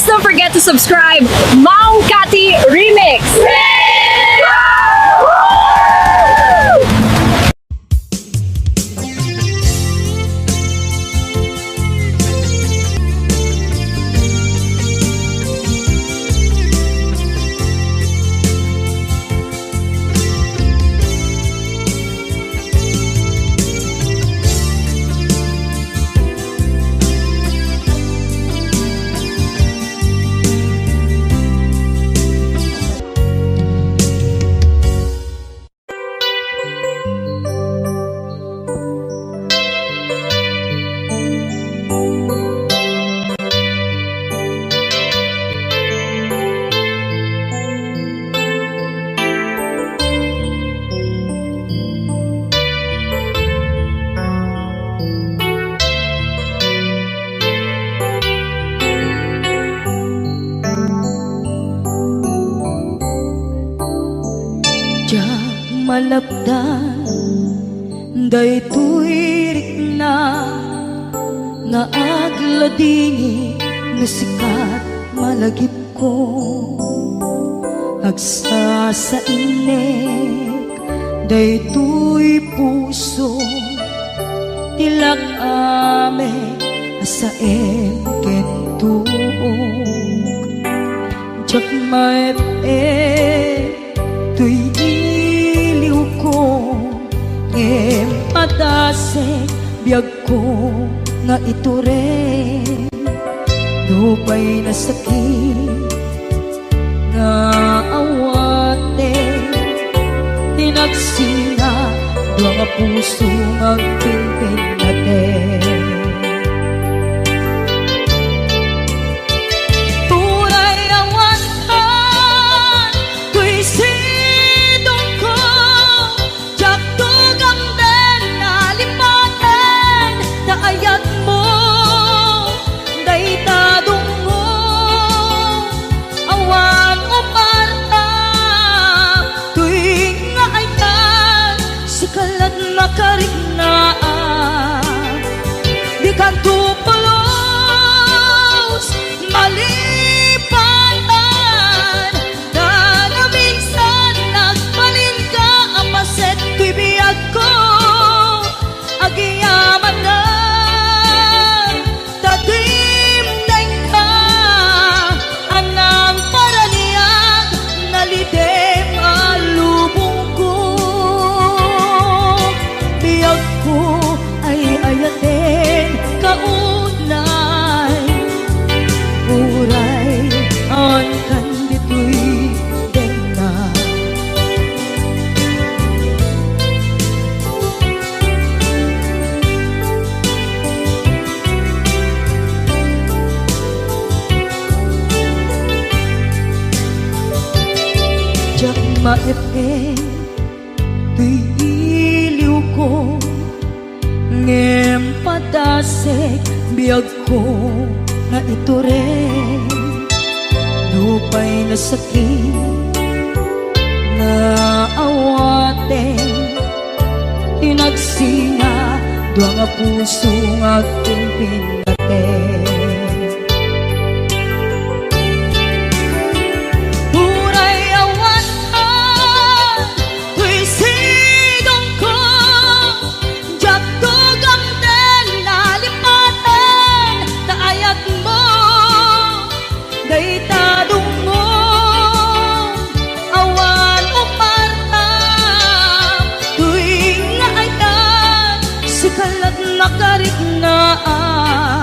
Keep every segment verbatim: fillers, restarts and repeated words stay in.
Don't forget to subscribe, Ma'am Cathy Remix. Diak malapdan daytoy rikna nga agladingit no sika ti malagipko. Agsasainek daytoy puso ti lak-am a saem ken tuok. Diak maep-ep toy iliwko, ngem padasek biagko nga itureng. Nupay nasakit nga awaten ti nagsinga, dua nga puso nga agpinpinnaten. Uray awan toy sidongko, diak tugamden nalipaten ta ayatmo dayta dungngo. Awan uparta toy nga ayat, sika la't makariknaan. Dikanto pulos malipaten, ta naminsan nagbalinka a paset toy biagko. Agyamanak ta dimdengka a nangparaniag, nalidem a lubongko. Biagko ay ayatenka unay, uray awankan ditoy denna. Diak maep-ep toy iliwko, ngem padasek biagko nga itureng. Nupay nasakit nga awaten ti nagsinga, dua nga puso nga agpinpinnaten. Uray awan toy sidongko, diak tugamden nalipaten ta ayatmo dayta dungngo. Awan uparta toy nga ayat, sika la't makariknaan.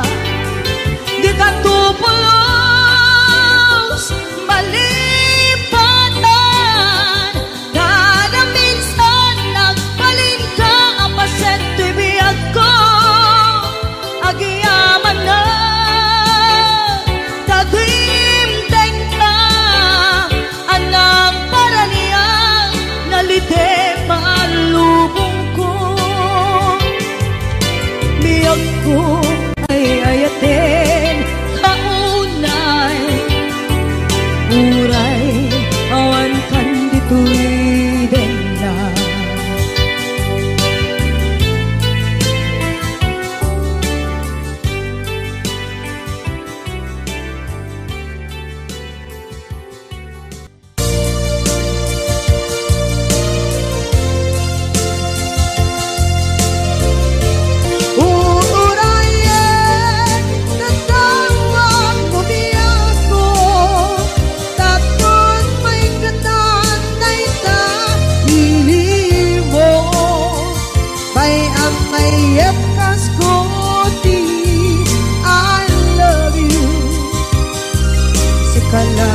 Kala,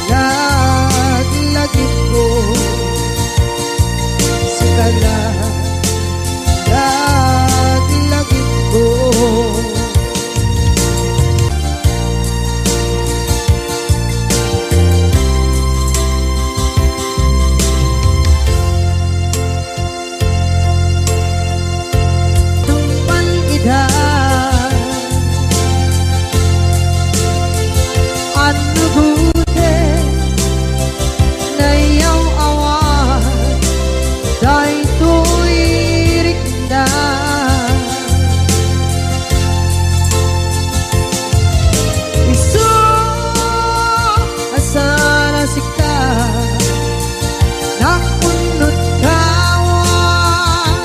kala, lagip ko. Sika la, lagip ko. Tungpal ida, annuguten, nayaw-awan, daytoy rikna. Isu a saan a sika, nakunot kawan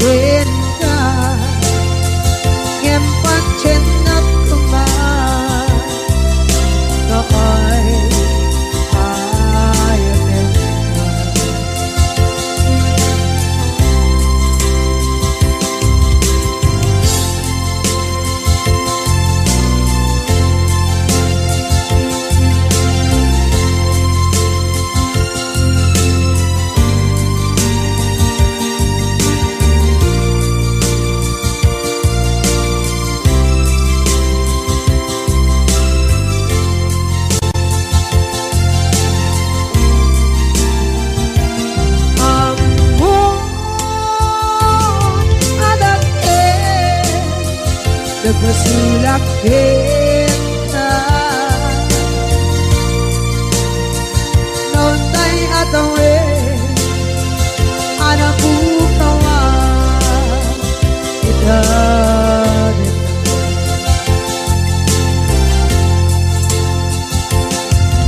kenka, ngem patiennak koma, no ay ayatenka. Ammom a dakkel, nagpasulak kenka. Naunay a tawen a napukawan ita.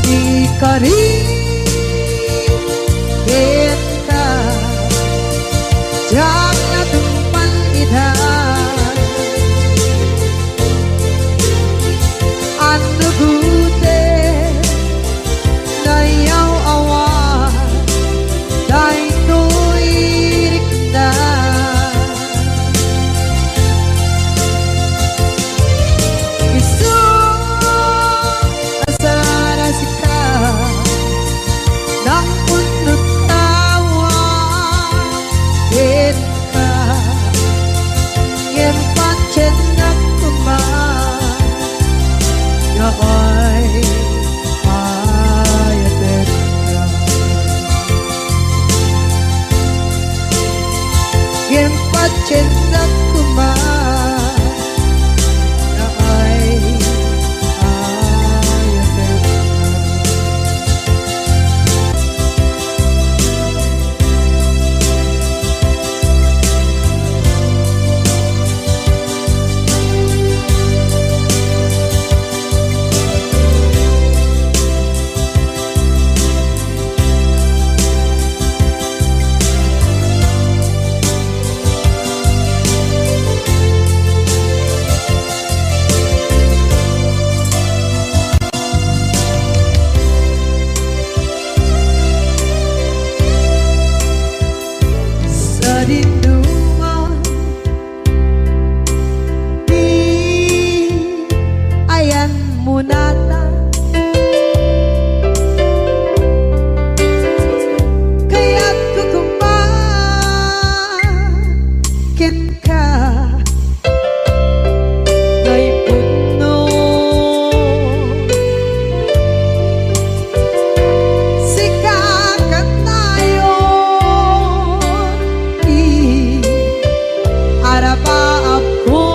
Di karit kenka, diak natungpal ida. Annuguten, nayaw-awan, daytoy rikna. Isu a saan a sika, nakunot kawan kenka, ngem patiennak koma, nga ay ayatenka. Ngem patiennak koma, nga ay ayatenka. Sadinoman ti ayanmo nata, kayatko koma kenka. Nga ipudno, sika kanayon ti arabaabko.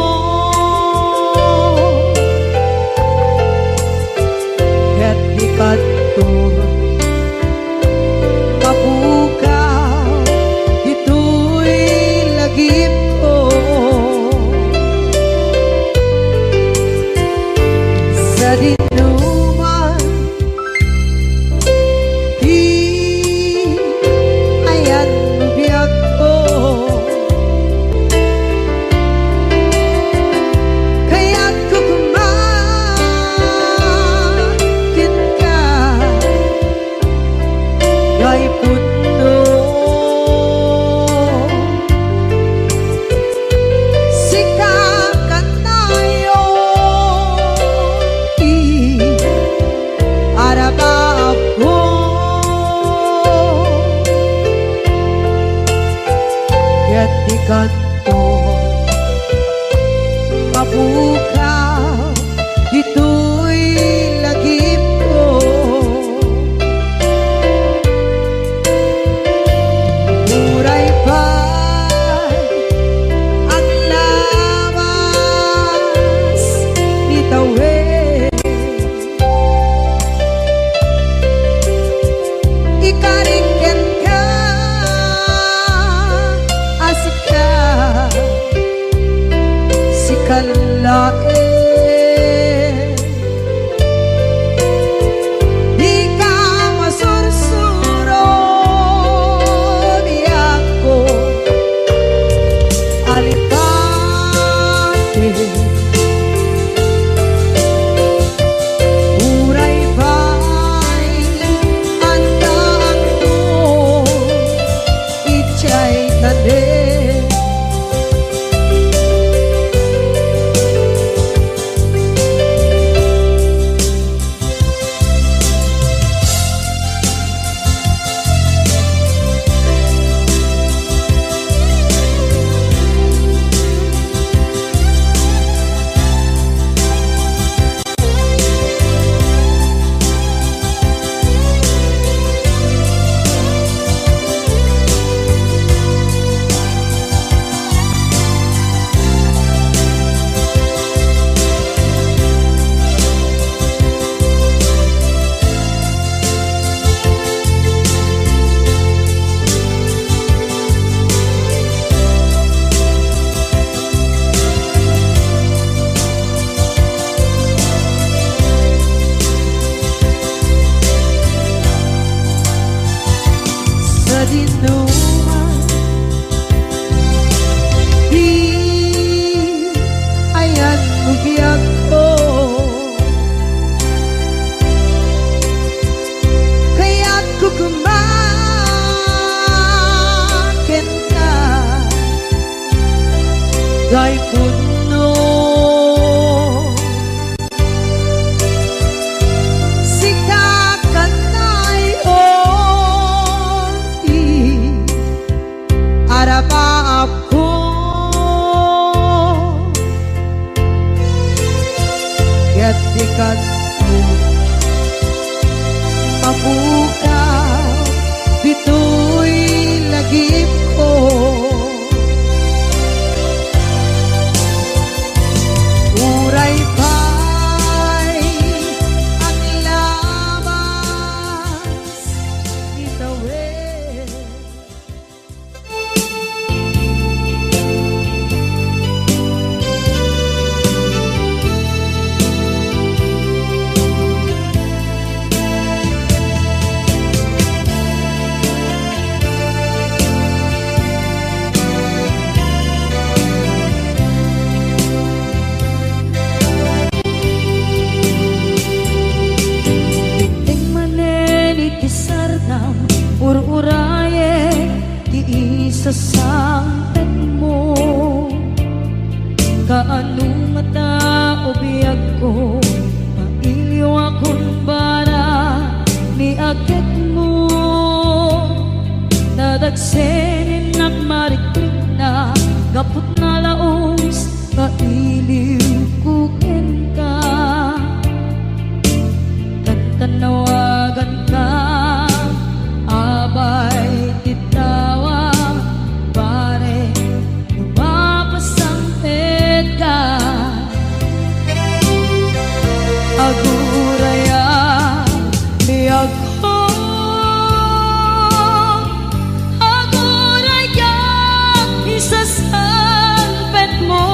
Ket di kano mapukaw ditoy lagipko. Uray pay aglabas itawen. Dimteng manen iti sardam, ur-urayen ti isasangpetmo. Kaano ngata, o biagko, mailiwakon bara ni agekmo. Nadagsen innak marikrikna, gapu ta nalaus nga iliwko kenka. Tantannawaganka, abay ti tawa, pare, no mapasangpetka. Aguraya, biagko, aguraya, isasangpetmo.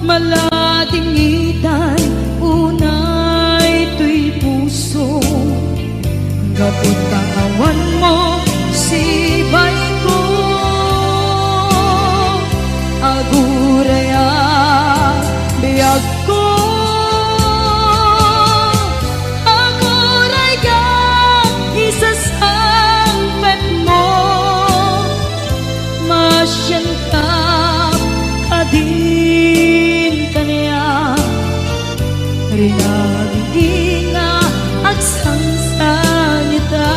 Maladingitan unay toy puso, gapu ta awanmo sibayko. Aguraya, biagko, aguraya, isasangpetmo. Masianka kadin kaniak, rinagidi nga agsangsangita.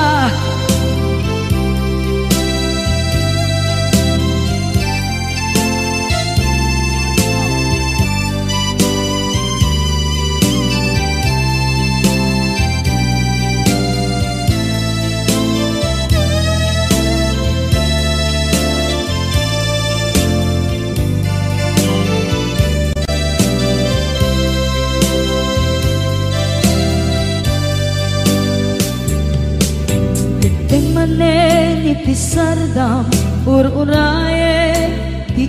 Dimteng manen iti sardam, ur-urayen ti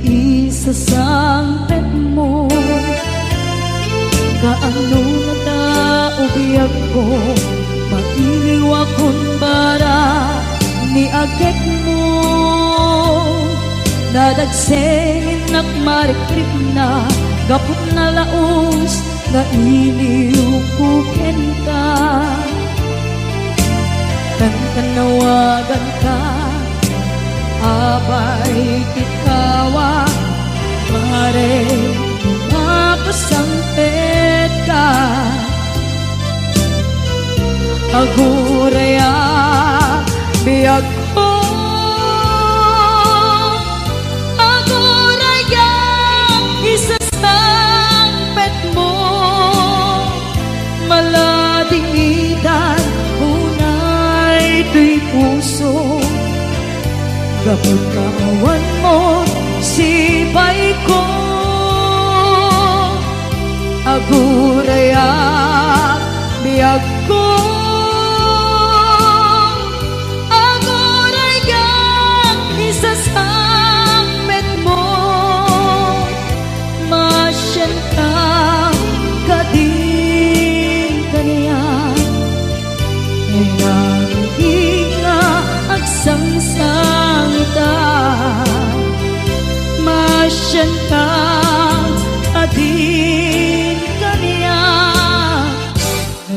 isasangpetmo. Kaano ngata, o biagko, mailiwakon bara ni agekmo. Nadagsen innak marikrikna, gapu ta nalaus nga iliwko kenka. Tantannawaganka, abay ti tawa, pare, mapasangpetka. Aguraya, biagko, aguraya, isasangpetmo. Maladingitan unay toy puso, gapu ta awanmo sibayko. Aguraya, biagko, aguraya, isasangpetmo. Masianka kadin kaniak, rinagidi nga agsangsangita. Masianka kadin kaniak,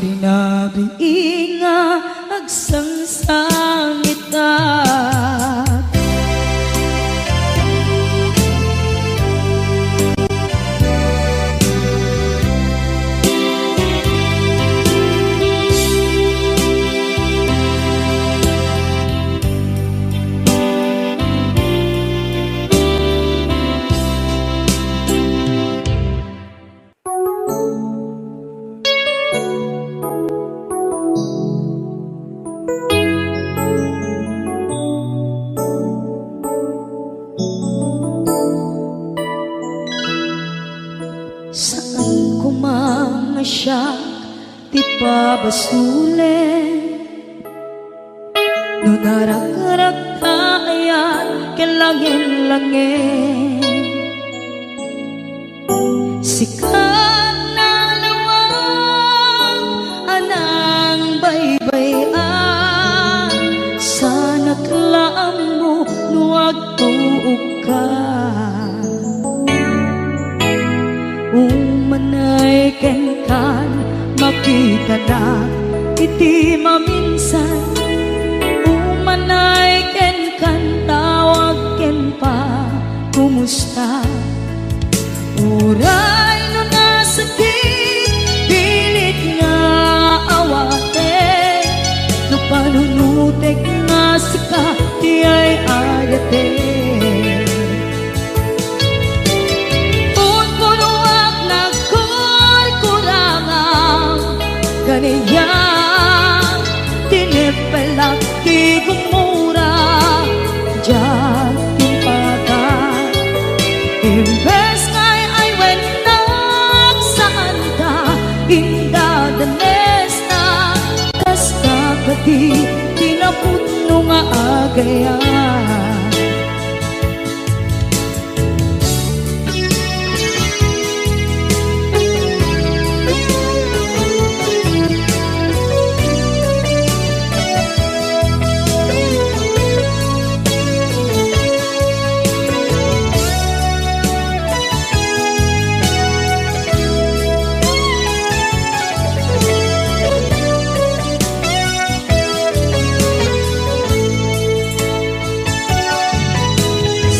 rinagidi nga agsangsangita. siak ti pabasolen. No naragrakta ayan ken langin-langin, sika nalawag a nangbaybay-an, sanak la ammo no agtuokka. Umanay kenkan, makitanak iti maminsan. Umanay kenkan, tawag ken pakumusta. Uray no nasakit, pilit nga awaten. No panunutek nga sika ti ay-ayaten. Punpunoak nagkurkurangam, kaniak tinepelak ti gumura, diak timpakan. Imbes nga ay-aywennak, saanta indadanesna, kasta kadi ti napudno nga agayat.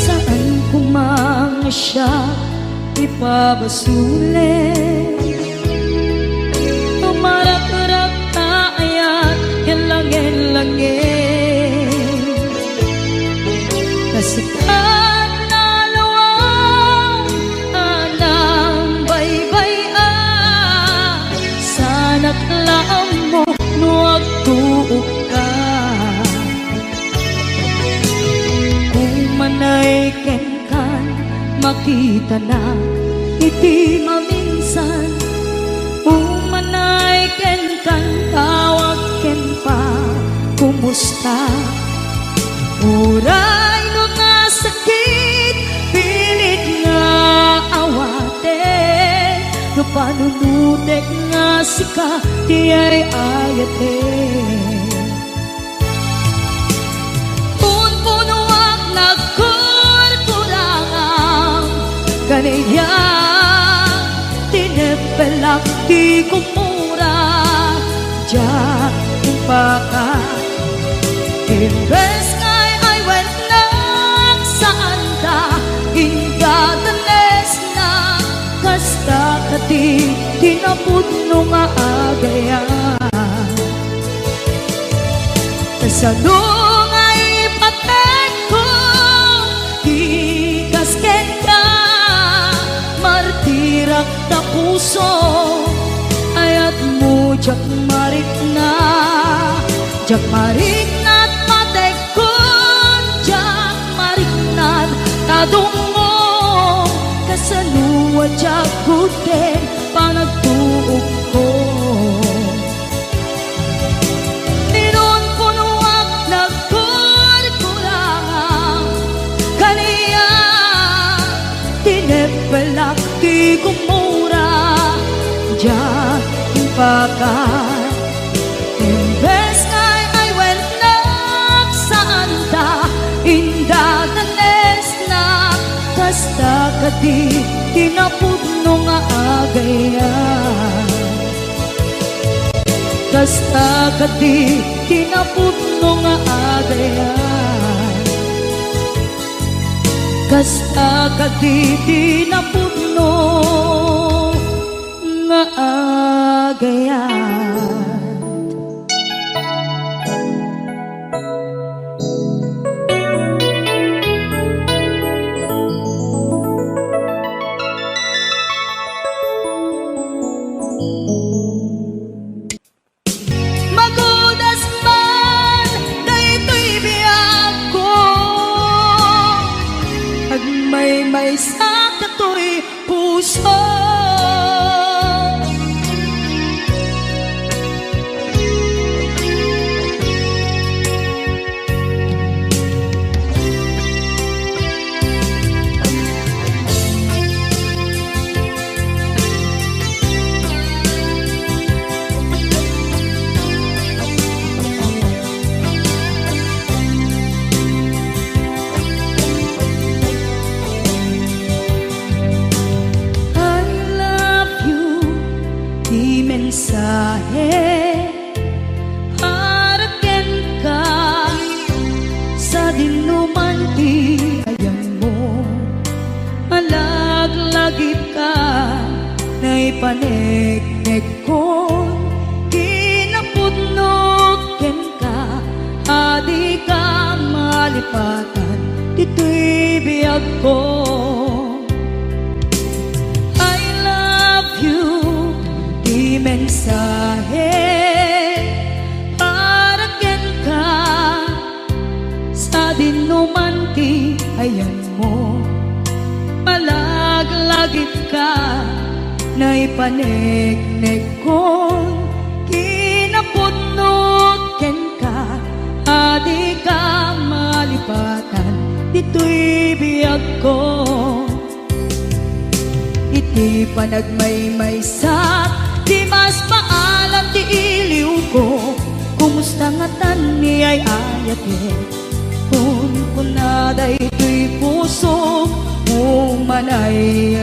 Saan koma nga siak ti pabasolen. Tumarakrakta ayan ken langin-langin. Kasikat nalawag a nangbaybay-an, sanak la ammo no agtuokka. Umanay kenkan, makitanak iti maminsan. Umanay kenkan, tawag ken pakumusta. Uray no nasakit, pilit nga awaten. No panunutek nga sika ti ay-ayaten. Punpunoak nagkurkurangam, kaniak tinepelak ti gumura, diak timpakan. Imbes nga ay-aywennak, saanta indadanesna, kasta kadi ti napudno nga agayat. Kasano nga ipatekko ti kas kenka, martirak ta puso, ayatmo diak marikna, diak marikna ta patekkon, diak marikna ta dumngom, kasano a diak gudden panagtuokko. Pinunpunoak nagkurkurangam, kaniak tinepelak ti gumura, diak timpakan. Imbes nga ay-aywennak, saanta indadanesnak, kasta kadi ti napudno nga agayat. Kasta kadi ti napudno nga agayat. Kasta kadi ti napudno nga agayat. Magudas man daytoy biagko, agmaymaysa katoy puso. mensahe para kenka. Sadin no man ti ayanmo, malaglagipka, naipaneknekkon kinapudno kenka. A dika malipatan ditoy biagko. I love you, ti mensahe para kenka. Sadin no man ti ayanmo, malaglagipka, naipaneknekkon kinapudno kenka. A dika malipatan ditoy biagko. Iti panagmaymaysak, dimas paalan ti iliwko. Kumusta ngatan ni ay-ayatek? Kunkuna daytoy pusok, umanay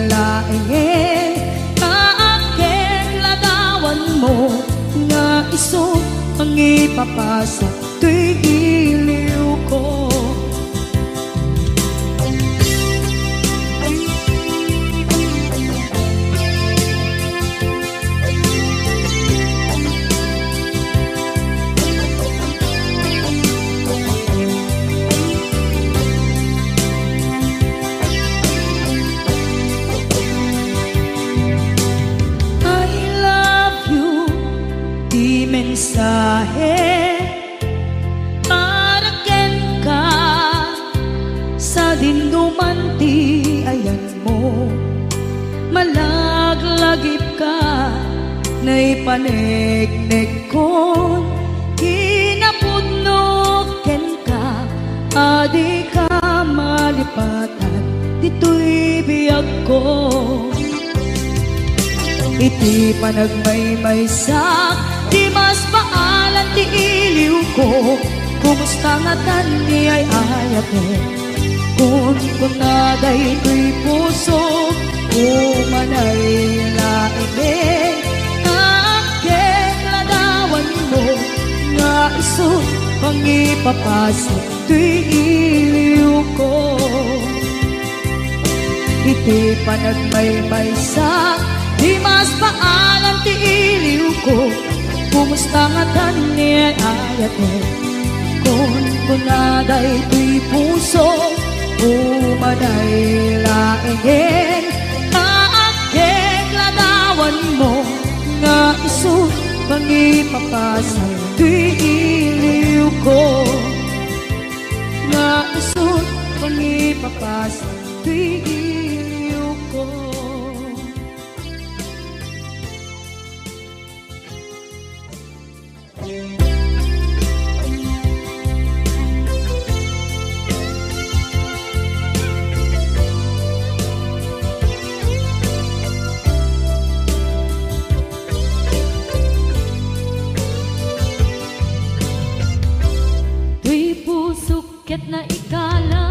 laengen. Naakkek ladawanmo nga isu mangipapasak toy iliwko. I love you, ti mensahe para kenka. Sadin no man ti ayanmo, malaglagipka, naipaneknekkon kinapudno kenka. A dika malipatan ditoy biagko. Iti panagmaymaysak, dimas paalan ti iliwko. Kumusta ngatan ni ay-ayatek? Kunkuna daytoy pusok, umanay laengen. Naakkek ladawanmo nga isu mangipapasak toy iliwko. Iti panagmaymaysak, dimas paalan ti iliwko. Kumusta ngatan ni ay-ayatek? Kunkuna daytoy pusok, umanay laengen. Naakkek ladawanmo nga isu mangipapasak toy iliwko. Nga isu mangipapasak toy iliwko. Toy pusok ket naikalang.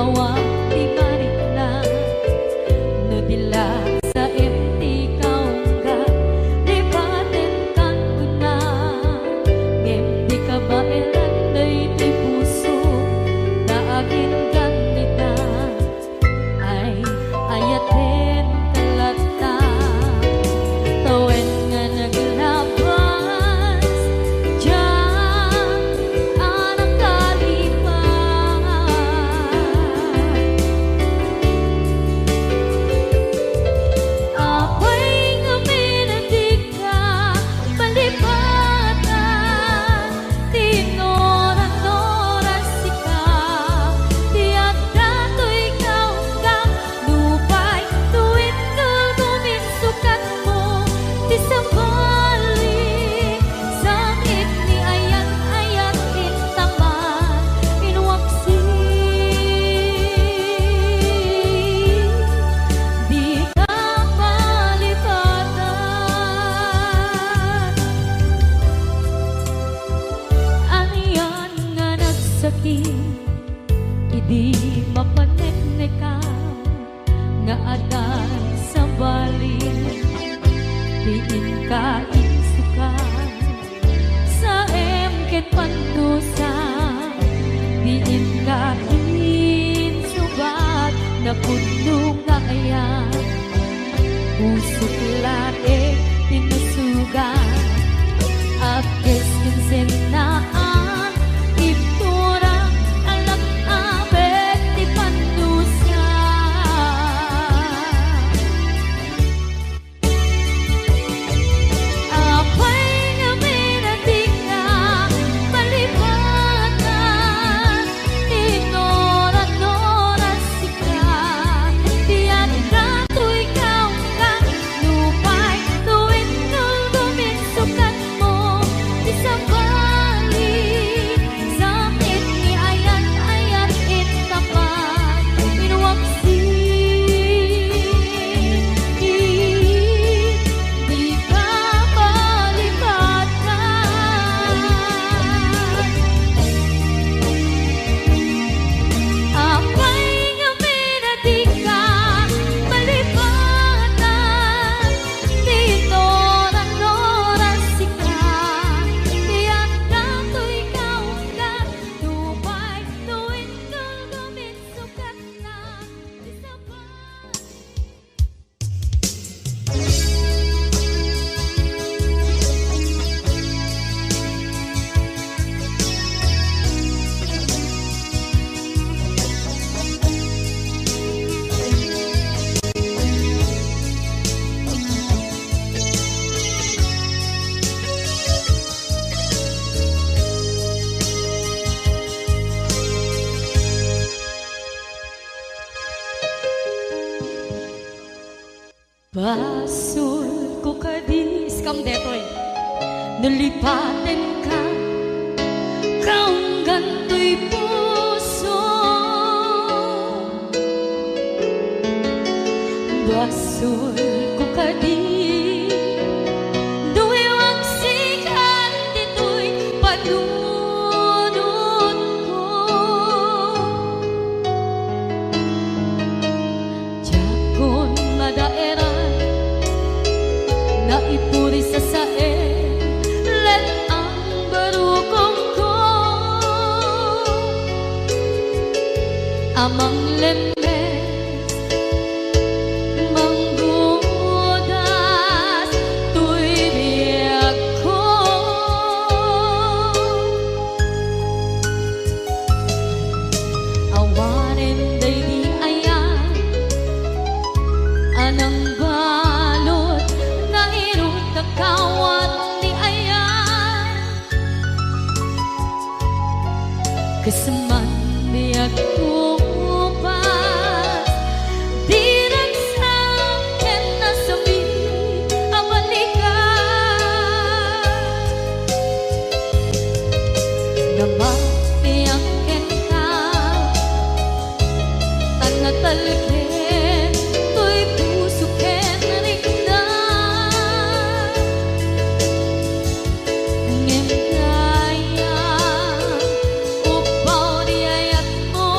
Awan ti marikna, no di la saem ti kaunggan, lipatenkan kuna. Ngem di kabaelan daytoy puso, ta aginggan ita. Ay, ayaten ka latta. Tawen nga naglabas, diak a nakalipat. Apay ngamin a dika malipatan, ti nora-nora sika, ti adda toy kaunggan, nupay no inkul guminsukatmo, ti sabali, sakit ni ayat-ayat intaman, inwaksi, dika malipatan. Anian nga nagsakit, idi mapaneknekam, nga adda sabali, ti inka insukat, saem ket pandusa, ti inka insubat, napudno nga ayat. Pusok laeng ti nasugat, a kes ken sennaan, ibturak a lak-abek ti pandusa. Apay ngamin a dika malipatan, ti nora-nora sika, ti adda toy kaunggan, nupay no inkul guminsukatmo, ti sabali, sakit ni ayat-ayat intaman, inwaksi, dika malipatan. Apay ngamin a dika malipatan, ti nora-nora sika, ti adda toy kaunggan, nupay no inkul guminsukatna, ti sabali. Basolko kadi, iskam detoy. No lipatenka, kaunggan toy puso. Basolko kadi, no iwaksikan ditoy panunotko. Diakon madaeran, naipuri sasae, let-ang barukongko. A manglemmes, manggudas toy biagko. Awanen daydi ayan a nangbalud, nairut kakawat ni ayan. Kas man biagko pas, di ragsak ken nasakit a balikan. Namatiang kenka, tan natalged toy puso ken rikna. Ngem dayta, upbaw di ayatmo,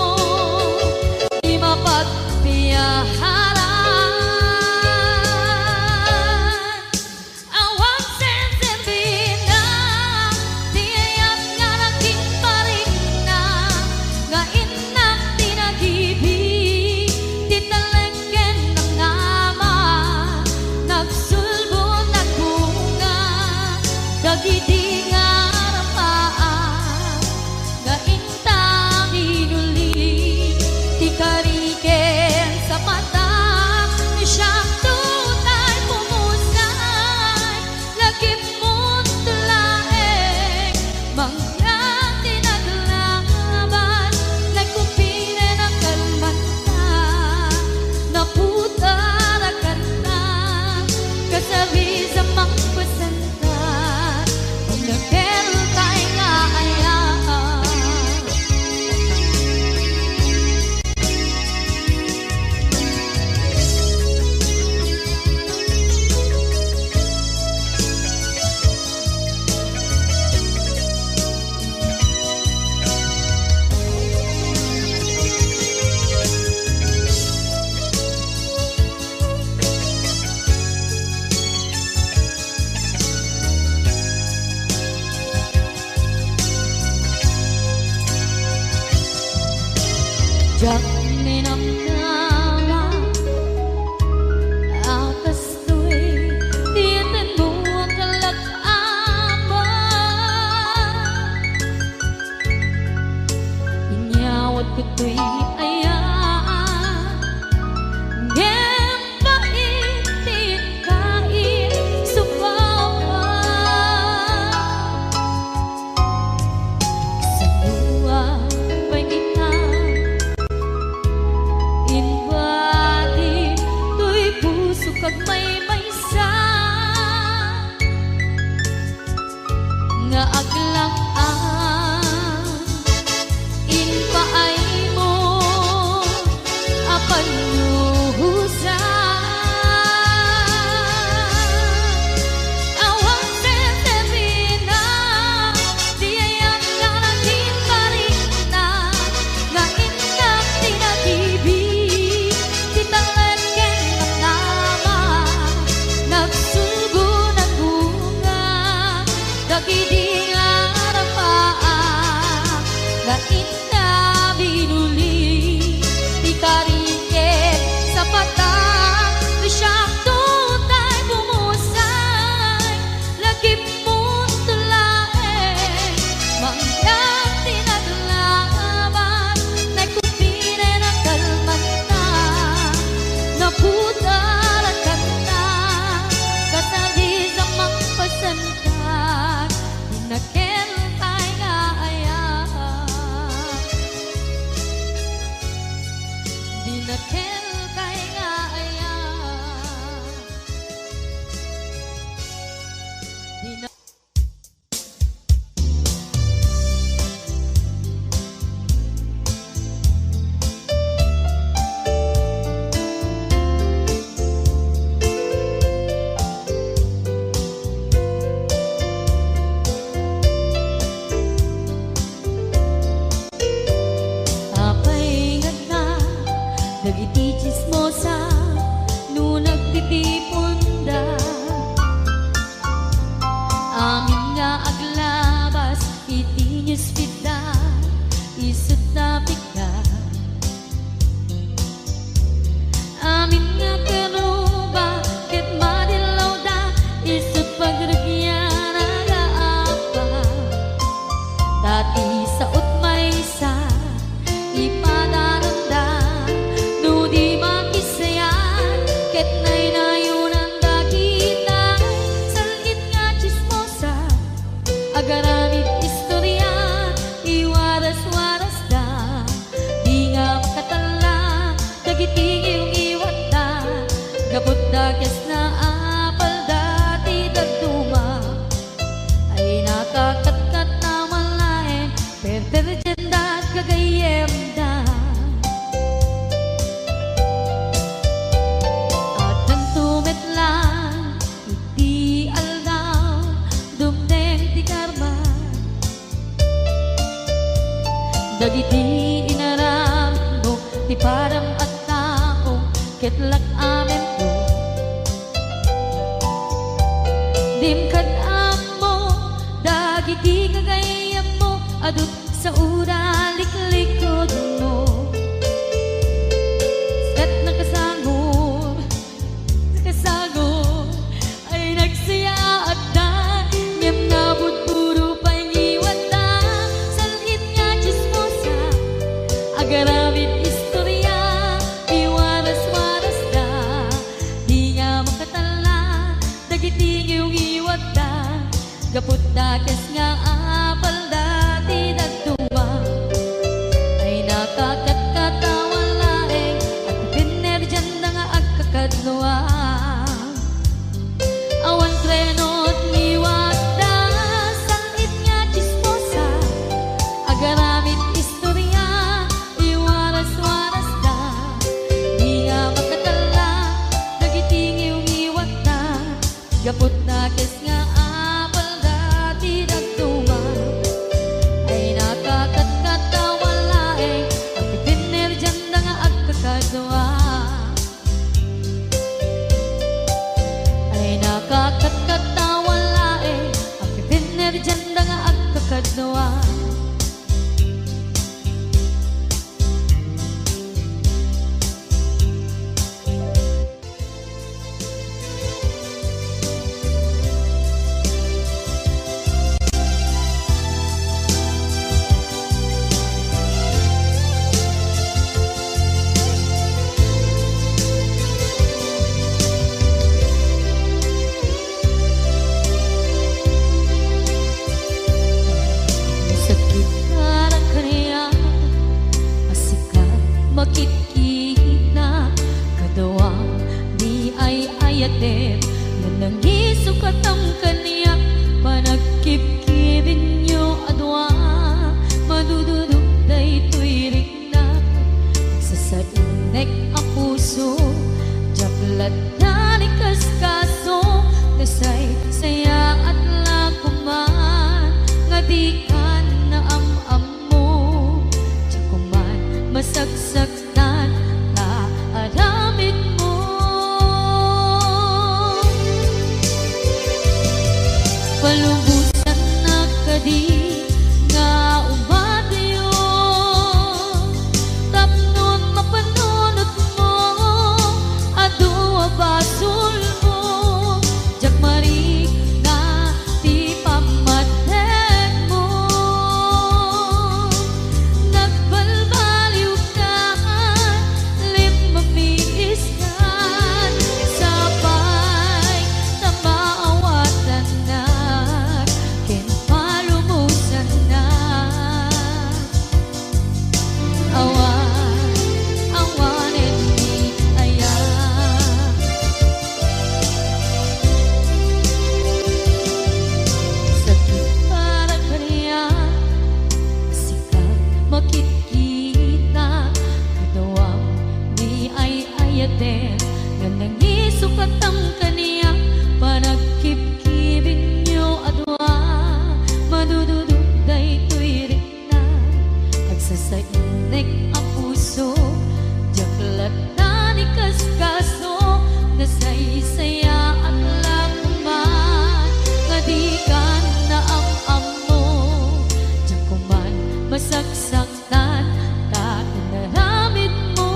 Kariken sa patak, siak tutay pumusay, lakip mo't laeng, mangyan ti naglaban, nagkumpinen a kalmanta, naputar a kanta, kasarisan mangpasan. Diak ninamnama a kastoy ti tenmo a kalak-aman. Inyawat ditoy aya, ngem pait ti kaisubawak. Saan pay ita inbati toy puso kag maymaysa nga aglak-am. Impaaymo a pannuhosan. Awan serserbienna ti ayan nga naging barikna, nga innak ti nagibi, ti talek ken namnama, nagsulgo nagbunga, dagidi nga arapaak nga inna binuli, ti kariken sa patak, ti siak tutay bumusay, lakip mo't laeng, mangyan ti naglaban, nagkumpinen a kalmanta, naputar a kanta, kasarisan mangpasan. Di na ket pay nga aya. Di na ket pay nga aya. Di na Apay nga agna dagiti tsismosa no nagtitiponda? Amin nga aglabas iti newsfeedda, isut napigda. Amin nga keruba ket madillawda, isut pagrugianna nga Apo. Ta ti saot maysa, ipadananda no di makisayat ket naynayonanda kita. Sal-it nga tsismosa, agaramid istoria, iwaras-warasda, di nga makatalla dagiti ngiwngiwatda, gapu ta kasna a palda ti dadduma. Ay nakakatkat a malaen, perperdianda gagayyemda. Addanto met laeng iti aldaw, dumteng ti karma. Dagiti inaramidmo ti padam a tao ket lak-amemko. Dim kad-ammo dagiti gagayyemmo, adu ti saoda liklikudmo. Ket nakasango Kasago ay nagsayaatda, ngem nabudbudo pay ngiwatda. Sal-it nga tsismosa, agaramid istoria, Yatep, nga nangisukatang kaniak, panagkibkibinyo a dua, madududog daytoy riknak. Sasainnek a puso, diak lattan ikaskaso, nasaysayaat la koman, nga dikan naam-ammo, diak koman masaksak tan ta aramidmo. Palubosannak kadi nga umatiyo, tapnon mapanunotmo, adu a basolmo, diak marikna ti pammategmo. Nagbalbaliwkan, limmamiiskan, sapay ta maawatannak ken palubosannak. Awan, awanen ni aya. Sakit para kaniak, sika makitkita, kadawam ni ay-ayaten, nga nangisukatang kaniak, panagkibkibinyo a dua, madududog daytoy riknak. Agsasainnek a puso, diak lattan ikaskaso, nasaysayaat la koman, nga dikan naam-ammo, diak koman masaksaktan ta inaramidmo.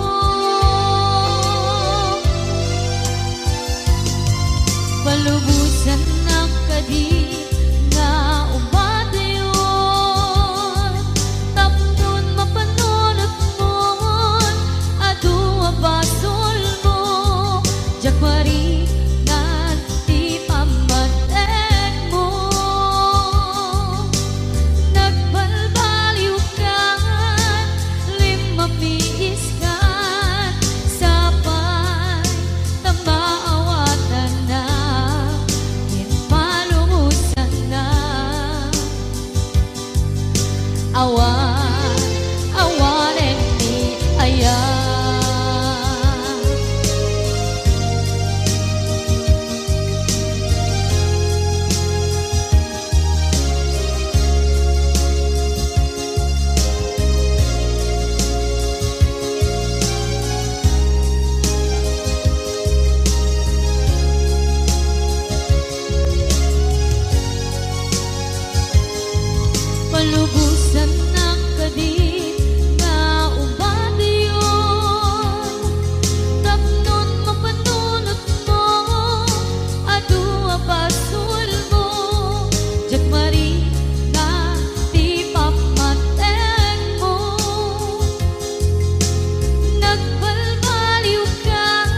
Palubosannak kadi nga umatiyon, tapnon mapanunotmon, adu a basolmo, diak mariknan ti pammategmo. Nagbalbaliwkan, limmamiiskan, sapay ta maawatannak ken palubosannak. Awan, awanen ni aya. Palubosannak kadi nga umatiyon, tapnon mapanunotmo, adu a basolmo, diak marikna ti pammategmo. Nagbalbaliwkan,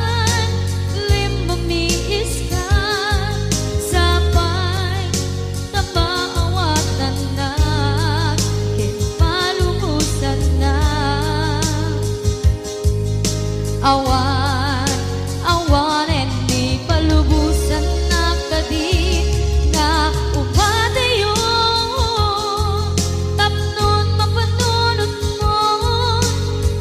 limmamiiskan, sapay ta maawatannak ken palubosannak. Awan, awanen ni palubosannak kadi nga umatiyon, tapnon mapanunotmon,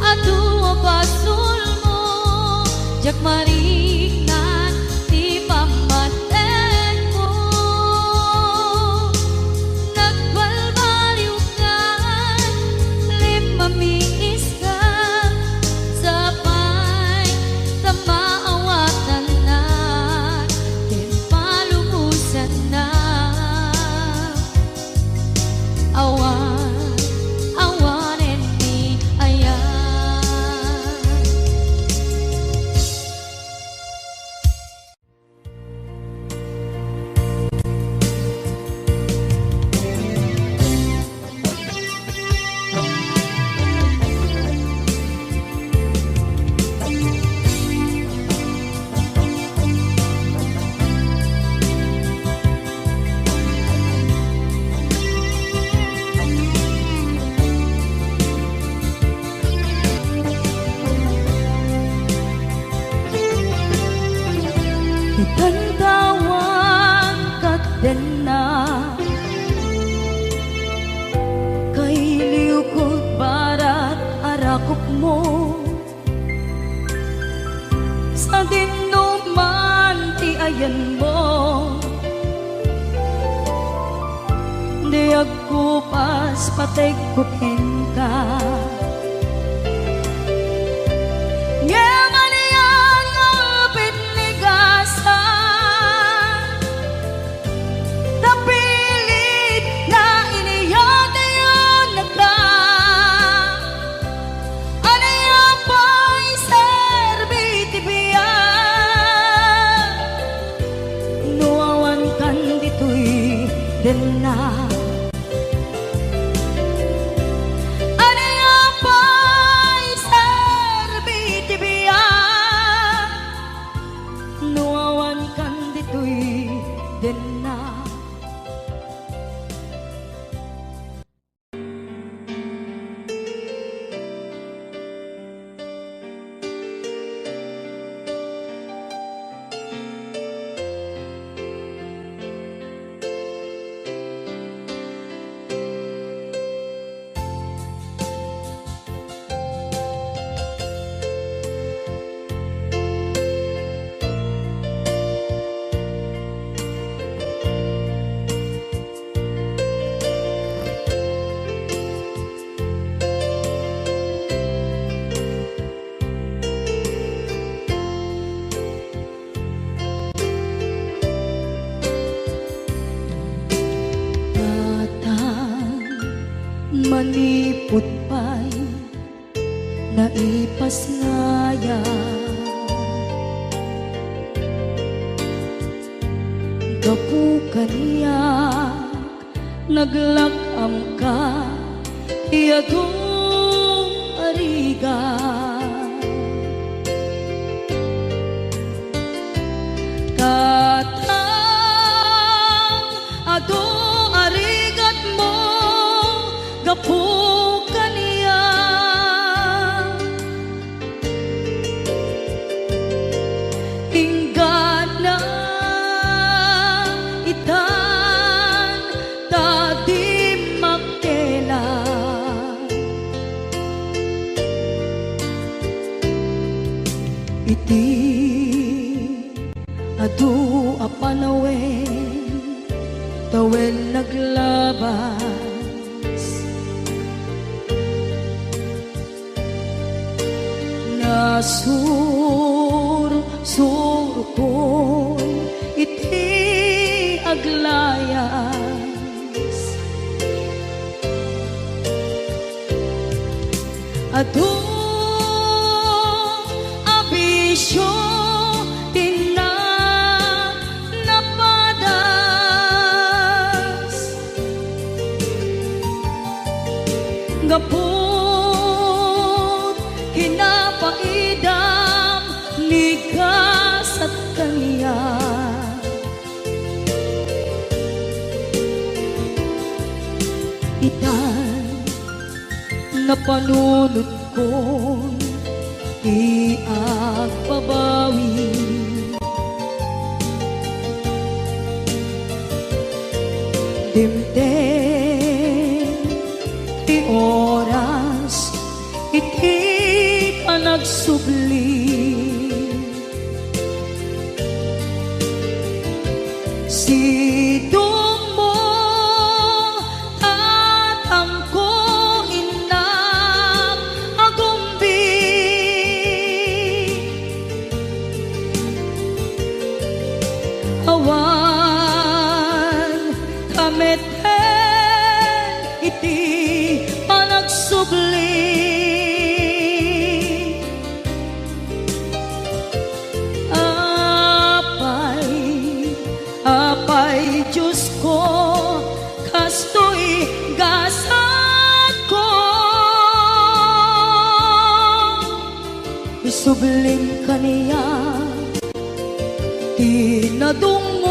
adu a basolmo, diak mariknan ti pammategmo. Nagbalbaliwkan, limmamiiskan, sapay ta maawatannak ken palubosannak. Awan, awanen ni aya. Kupmo, sadinoman ti ayanmo, di agkupas pategko kenka. Ngem ania nga pitnigasan, napilit nga iniyatayonnaka. Ania pay serbi ti biag no awan kan ditoy dennak? Ania pay serbi ti biag no awan kan ditoy dennak? Tatang, manipud pay naipasngayam. Gapu kaniak, naglak-amka ti adu a rigat. Tatang, adu a rigatmo gapu kaniak. Inggana itan ta di makkelak iti adu a panawen, tawen naglabas. Nasursurkon iti aglayas. Adu a bisio ti na-, napadas. Gapu kinapaidam ni gasat kaniak. Itan, napanunotkon ti agbabawi. Dimteng ti oras iti panagsubli. Sidongmo, tatangko, innak, agumbi. Awan ka met iti panagsubli. Apay, apay, Diosko, kastoy gasatko. Isublim kaniak ti nadung